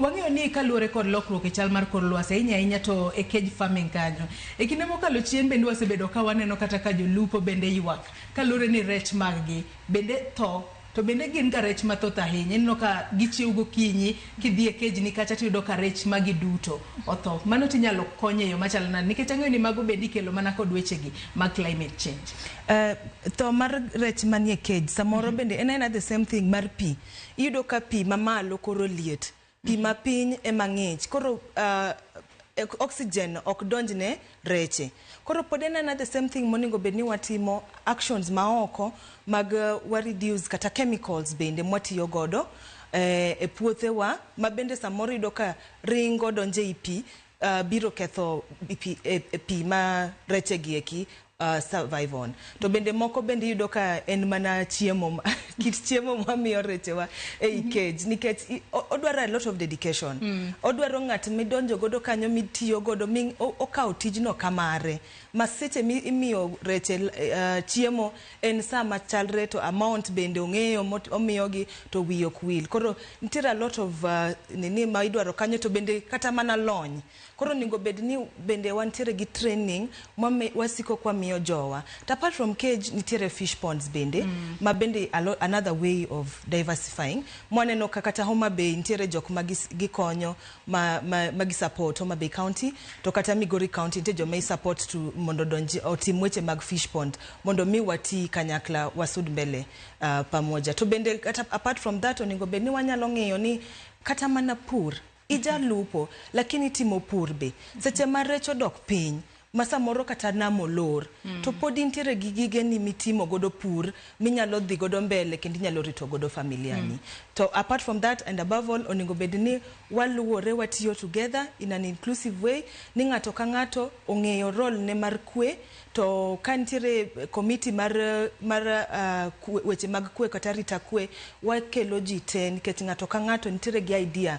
Wang'eyo ni kaluwore kod lokruok e chal mar kor lwasi, ahinya ahinya to e cage farming kanyo. E kinde mokalo chien bende wasebedo ka waneno kata ka jolupo bende ywak kaluwore ni rech mag gi bende tho, to bende gin ga rech mathoth ahinya. Ineno ka gichiew gokinyi, kidhi e cage ni kacha tiyudo ka rech magi duto otho. Mano tinyalo kony e yo machalo nade? Nikech ang'eyo ni mago bende ikelo mana kod wechegi mag climate change. Tho mar rech manie cage samoro bende en aena the same thing mar pi. Iyudo ka pi mamalo koro liet, pi mapiny ema ng'ich. Koro oxygen ok donj ne reche. Koro pod en aena the same thing monego bed ni watimo actions maoko mag wa reduce kata chemicals bende mwatiyo godo e puothewa, ma bende samoro iyudo ka ringo donjo ei pi, biro ketho pi, e pi ma reche gi eki survive on. To bende moko bende iyudo ka en mana chiemo, kit chiemo mwamiyo rechewa ei cage, nikech odwaro a lot of dedication. Odwaro ng'at midonjo godo kanyo, mitiyo godo, mi okawo tijno kamare ma seche mi imiyo reche chiemo en sa machalre, to amount bende ong'eyo omiyogi to wiye ok wil. Koro nitiere a lot of nini ma idwaro kanyo, to bende kata mana lony. Koro onego bed ni bende wantiere gi training wasiko kwamiyo jowa. To apart from cage, nitiere fish ponds bende ma bende another way of diversifying. Mwaneno ka kata Homa Bay nitiere jok ma gikonyo ma gi support Homa Bay County, to kata Migori County nitie joma i support to mondo donji otim weche mag fish pond mondo mi wati kanyakla, wasud mbele pamoja. To bende kata apart from that, onego bed ni wanyalo ng'iyo ni kata mana pur, ijalupo lakini timo pur be, seche ma rech odok piny, ma samoro kata nam olor, to pod intiere gi gigeni mitimo godo pur minyalo dhi godo mbele kendo inyalo rito godo familia ni. To apart from that and above all, onego bed ni waluwore, watiyo together in an inclusive way, ni ng'ato ka ng'ato ong'eyo role ne mar kwe. To ka nitiere committee mar weche mag kwe kata rita kwe, wakelo ji te, nikech ng'ato ka ng'ato nitiere gi idea.